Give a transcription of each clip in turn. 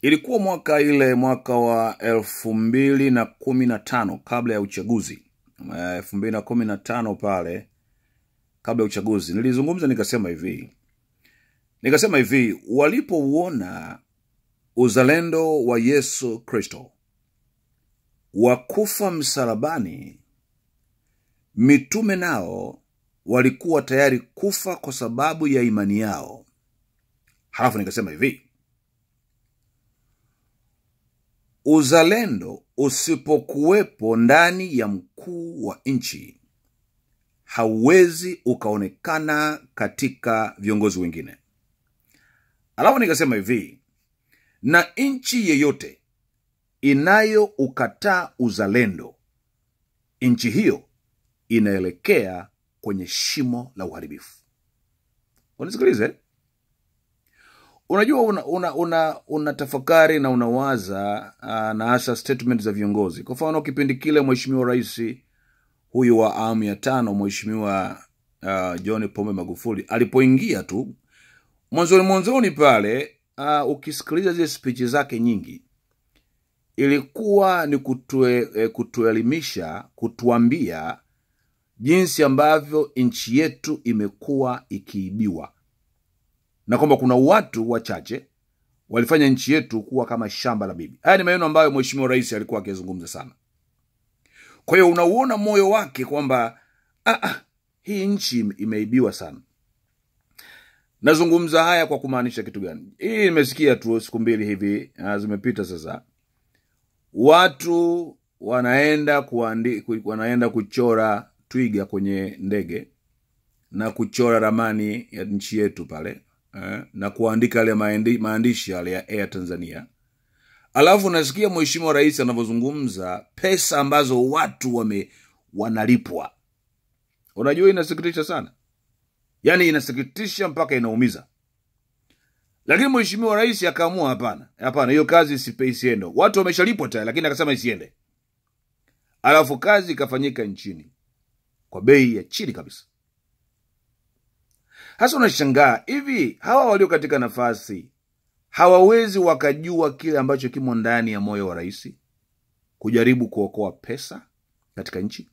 Ilikuwa mwaka wa 2015 kabla ya uchaguzi. 2015 pale kabla ya uchaguzi nilizungumza nikasema hivi. Nikasema hivi, walipouona uzalendo wa Yesu Kristo wakufa msalabani, mitume nao walikuwa tayari kufa kwa sababu ya imani yao. Halafu nikasema hivi, uzalendo usipokuwepo ndani ya mkuu wa nchi hauwezi ukaonekana katika viongozi wengine. Alafu nikasema hivi, na nchi yeyote inayo ukataa uzalendo, nchi hiyo inaelekea kwenye shimo la uharibifu. Unisikilize. Unajua una tafakari na unawaza na hasa statement za viongozi. Kwa mfano kipindi kile Mheshimiwa Rais huyu wa awamu ya 5 Mheshimiwa John Pombe Magufuli alipoingia tu mwanzoni pale, ukisikiliza zile speech zake nyingi ilikuwa ni kutuelimisha, kutuambia jinsi ambavyo nchi yetu imekuwa ikiibiwa, na kwamba kuna watu wachache walifanya nchi yetu kuwa kama shamba la bibi. Haya ni maneno ambayo Mheshimiwa Rais alikuwa akizungumza sana. Kwa hiyo unauona moyo wake kwamba hii nchi imeibiwa sana. Nazungumza haya kwa kumaanisha kitu gani? Hii nimesikia tu siku mbili hivi zimepita sasa. Watu wanaenda kuchora twiga kwenye ndege na kuchora ramani ya nchi yetu pale, na kuandika yale maandishi yale ya Air Tanzania. Alafu nasikia Mheshimiwa Rais anavyozungumza pesa ambazo watu wanalipwa. Unajua inasikitisha sana. Yaani inasikitisha mpaka inaumiza. Lakini Mheshimiwa Rais akaamua hapana. Hapana, hiyo kazi isiende. Watu wameshalipwa tayari lakini akasema isiende. Alafu kazi ikafanyika nchini kwa bei ya chini kabisa. Hasa unashangaa hivi hawa walio katika nafasi hawawezi wakajua kile ambacho kimo ndani ya moyo wa rais kujaribu kuokoa pesa katika nchi?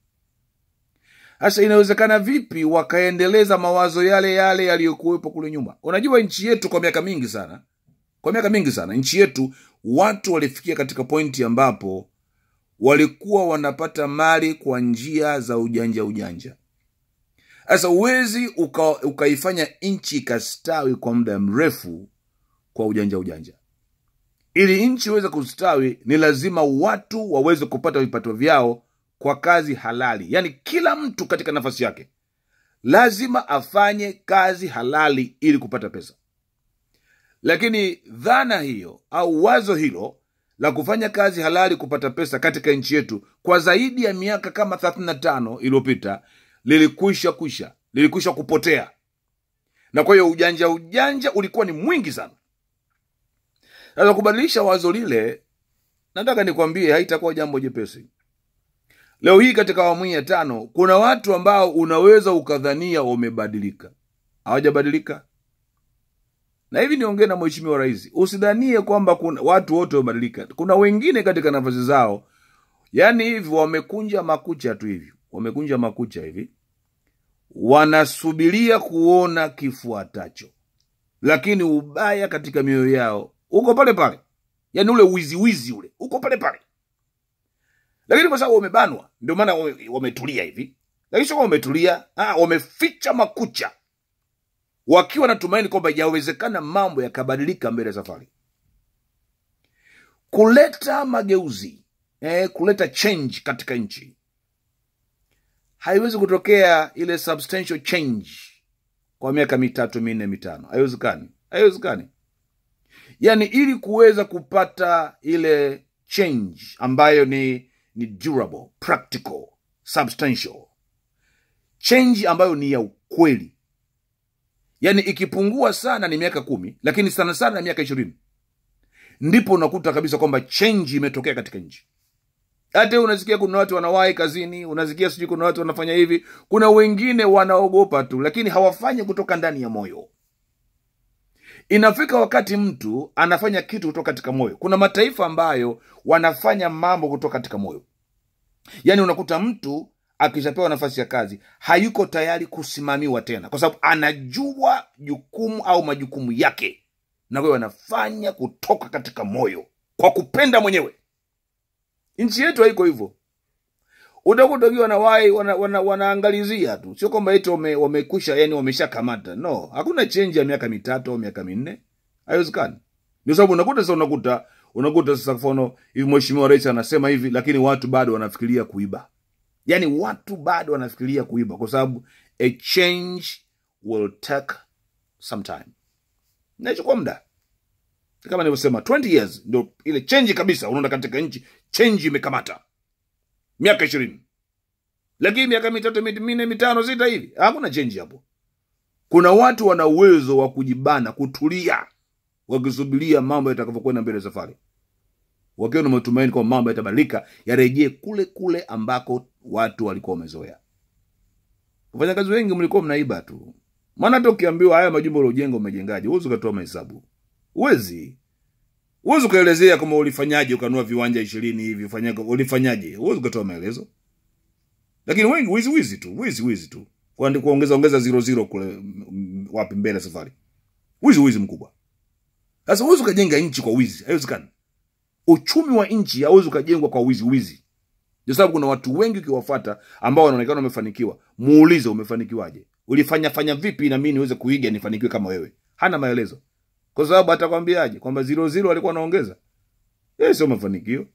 Hasa inawezekana vipi wakaendeleza mawazo yale yale yaliyokuwepo kule nyuma? Unajua nchi yetu kwa miaka mingi sana, nchi yetu watu walifikia katika pointi ambapo walikuwa wanapata mali kwa njia za ujanja. Sasa uwezi ukaifanya nchi ikastawi kwa muda mrefu kwa ujanja. Ili nchi iweze kustawi ni lazima watu waweze kupata vipato vyao kwa kazi halali. Yaani kila mtu katika nafasi yake lazima afanye kazi halali ili kupata pesa. Lakini dhana hiyo au wazo hilo la kufanya kazi halali kupata pesa katika nchi yetu kwa zaidi ya miaka kama 35 iliyopita lilikwisha kupotea. Na kwa hiyo ujanja ulikuwa ni mwingi sana. Sasa kubadilisha wazo lile, nataka nikwambie haitakuwa jambo jepesi. Leo hii katika awamu ya 5 kuna watu ambao unaweza ukadhania wamebadilika. Hawajabadilika. Na hivi niongee na Mheshimiwa Rais, usidhanie kwamba kuna watu wote wamebadilika. Kuna wengine katika nafasi zao, yani hivi wamekunja makucha tu hivi. Wamekunja makucha hivi. Wanasubiria kuona kifuatacho. Lakini ubaya katika mioyo yao uko pale pale. Yani ule wizi ule uko pale pale. Lakini kwa sababu wamebanwa, ndio maana wametulia hivi. Lakini sio wametulia, wameficha makucha. Wakiwa na tumaini kwamba yawezekana mambo yakabadilika mbele ya safari. Kuleta mageuzi, kuleta change katika nchi. Haiwezi kutokea ile substantial change kwa miaka 3, 4, 5. Haiwezekani. Haiwezekani. Yaani ili kuweza kupata ile change ambayo ni durable, practical, substantial change ambayo ni ya ukweli. Yaani ikipungua sana ni miaka 10, lakini sana sana ni miaka 20. Ndipo unakuta kabisa kwamba change imetokea katika nchi. Hata unasikia kuna watu wanawahi kazini, unasikia sijui kuna watu wanafanya hivi, kuna wengine wanaogopa tu, lakini hawafanyi kutoka ndani ya moyo. Inafika wakati mtu anafanya kitu kutoka katika moyo. Kuna mataifa ambayo wanafanya mambo kutoka katika moyo. Yaani unakuta mtu akishapewa nafasi ya kazi hayuko tayari kusimamiwa tena, kwa sababu anajua jukumu au majukumu yake, na kwa hiyo anafanya kutoka katika moyo kwa kupenda mwenyewe. Nchi yetu haiko hivyo. Utakuta wakiwa wanawahi wanaangalizia tu, sio kwamba eti wamekwisha, yani wameshakamata. No, hakuna change ya miaka 3 au miaka 4, haiwezekani. Ndio sababu unakuta sasa unakuta sasa mfano hivi mheshimiwa rais anasema hivi, lakini watu bado wanafikiria kuiba. Yani watu bado wanafikiria kuiba, kwa sababu a change will take some time. Inachukua muda. Kama nilivyosema 20 years ndio ile change kabisa, unaona katika nchi change imekamata. Miaka 20. Lakini miaka 3, 4, 5, 6 hivi hakuna change hapo. Kuna watu wana uwezo wa kujibana, kutulia, wakisubiria mambo yatakavyokwenda mbele safari, wakiwa na matumaini kwamba mambo yatabadilika, yarejee kule kule ambako watu walikuwa wamezoea. Wafanyakazi wengi mlikuwa mnaiba tu. Maana hata ukiambiwa haya majumba uliojenga umejengaje, huwezi ukatoa mahesabu. Huwezi. Huwezi ukaelezea kama ulifanyaje ukanunua viwanja 20 hivi, ufanyaje, ulifanyaje. Huwezi ukatoa maelezo. Lakini wengi wizi wizi tu, wizi wizi tu. Kwa kuongeza ongeza 00 kule wapi mbele safari. Wizi wizi mkubwa. Sasa huwezi ukajenga nchi kwa wizi, haiwezekani. Uchumi wa nchi hauwezi ukajengwa kwa wizi wizi. Ndio sababu kuna watu wengi ukiwafuata ambao wanaonekana wamefanikiwa, muulize umefanikiwaje? Ulifanya fanya vipi na mimi niweze kuiga nifanikiwe kama wewe? Hana maelezo. Kwa sababu atakwambiaje kwamba 00 alikuwa anaongeza? Yeye sio mafanikio.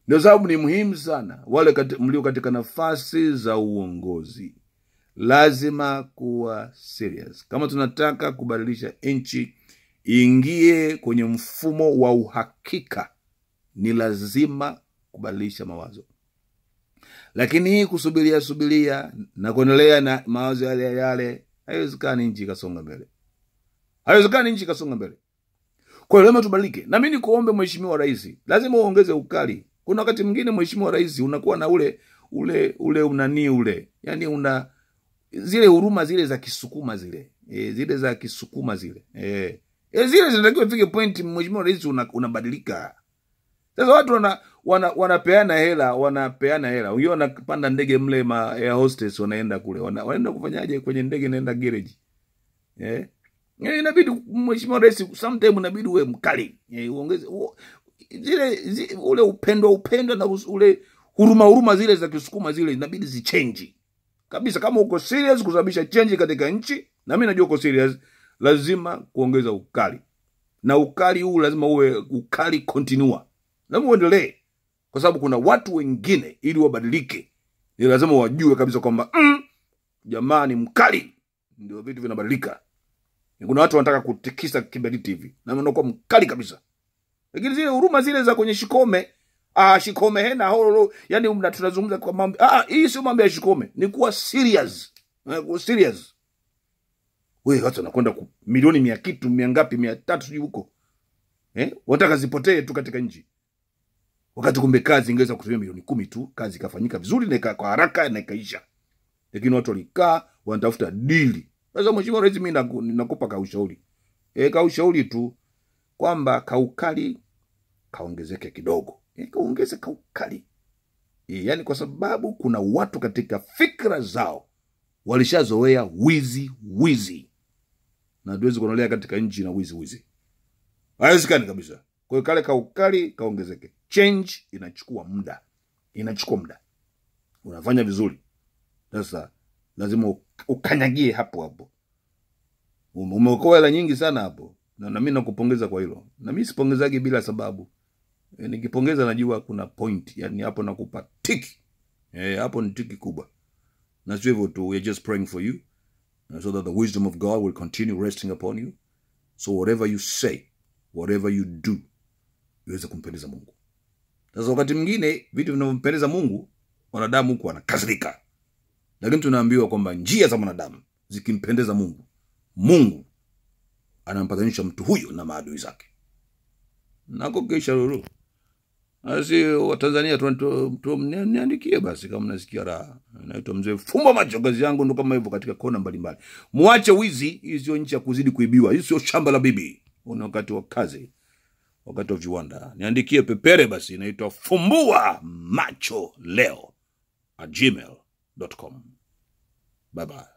Ndio sababu ni muhimu sana wale mlio katika nafasi za uongozi lazima kuwa serious. Kama tunataka kubadilisha nchi ingie kwenye mfumo wa uhakika, ni lazima kubadilisha mawazo. Lakini hii kusubiria subiria na kuendelea na mawazo yale yale, haiwezekani nchi ikasonga mbele. Haiwezekani nchi ikasonga mbele. Kwa hiyo lazima tubadilike. Na mimi nikuombe mheshimiwa rais, lazima uongeze ukali. Kuna wakati mwingine mheshimiwa rais unakuwa na ule ule ule unani ule, yani una zile huruma zile za Kisukuma zile. Zile za Kisukuma zile. Zile zinatakiwa ifike point mheshimiwa rais unabadilika. Sasa watu wanapeana hela, wanapeana hela. Wengine wanapanda ndege mle ma air hostess wanaenda kule. Wanaenda kufanyaje kwenye ndege inaenda garage. Inabidi mheshimiwa rais sometimes inabidi uwe mkali. Uongeze zile ule upendo na ule huruma huruma zile za Kisukuma zile inabidi zichange. Kabisa kama uko serious kusababisha change katika nchi, na mimi najua uko serious, lazima kuongeza ukali. Na ukali huu lazima uwe ukali continua. Lazima uendelee. Kwa sababu kuna watu wengine ili wabadilike, ni lazima wajue kabisa kwamba jamani mkali ndio vitu vinabadilika. Kuna watu wanataka kutikisa kiberiti hivi na wanakuwa mkali kabisa. Lakini zile huruma zile za kwenye shikome, shikome hena holo, yani tunazungumza kwa mambo, hii sio mambo ya shikome, ni kuwa serious. Kuwa serious. Wewe watu wanakwenda milioni 100 kitu, 100 ngapi, 300 sijui huko. Wanataka zipotee tu katika nchi. Wakati kumbe kazi ingeweza kutumia milioni 10 tu, kazi ikafanyika vizuri na kwa haraka na ikaisha. Lakini watu walikaa wanatafuta dili. Sasa mheshimiwa rais, mimi nakupa kaushauri. Kaushauri tu kwamba kaukali kaongezeke kidogo. Kaongeze kaukali. Yani kwa sababu kuna watu katika fikra zao walishazoea wizi wizi. Na hatuwezi kuonelea katika nchi na wizi wizi. Haiwezekani kabisa. Kwa hiyo kale kaukali kaongezeke. Change inachukua muda. Inachukua muda. Unafanya vizuri. Sasa lazima ukanyagie hapo hapo. Umeokoa hela nyingi sana hapo. Na mimi nakupongeza kwa hilo. Na mimi sipongezagi bila sababu. Nikipongeza najua kuna point. Yani hapo nakupa tiki. Hapo ni tiki kubwa. Na sio hivyo tu, we are just praying for you so that the wisdom of God will continue resting upon you. So whatever you say, whatever you do, iweze kumpendeza Mungu. Sasa wakati mwingine vitu vinavyompendeza Mungu, wanadamu huko wanakasirika. Lakini tunaambiwa kwamba njia za mwanadamu zikimpendeza Mungu, Mungu anampatanisha mtu huyo na maadui zake. Nako kesha lulu. Basi Watanzania niandikie basi kama mnasikia raha. Naitwa Mzee Fumba Macho, kazi yangu ndo kama hivyo katika kona mbalimbali. Muache wizi, hii sio nchi ya kuzidi kuibiwa. Hii sio shamba la bibi. Huu ni wakati wa kazi, wakati wa viwanda. Niandikie pepere basi, inaitwa fumbuamacholeo@gmail.com. Bye bye.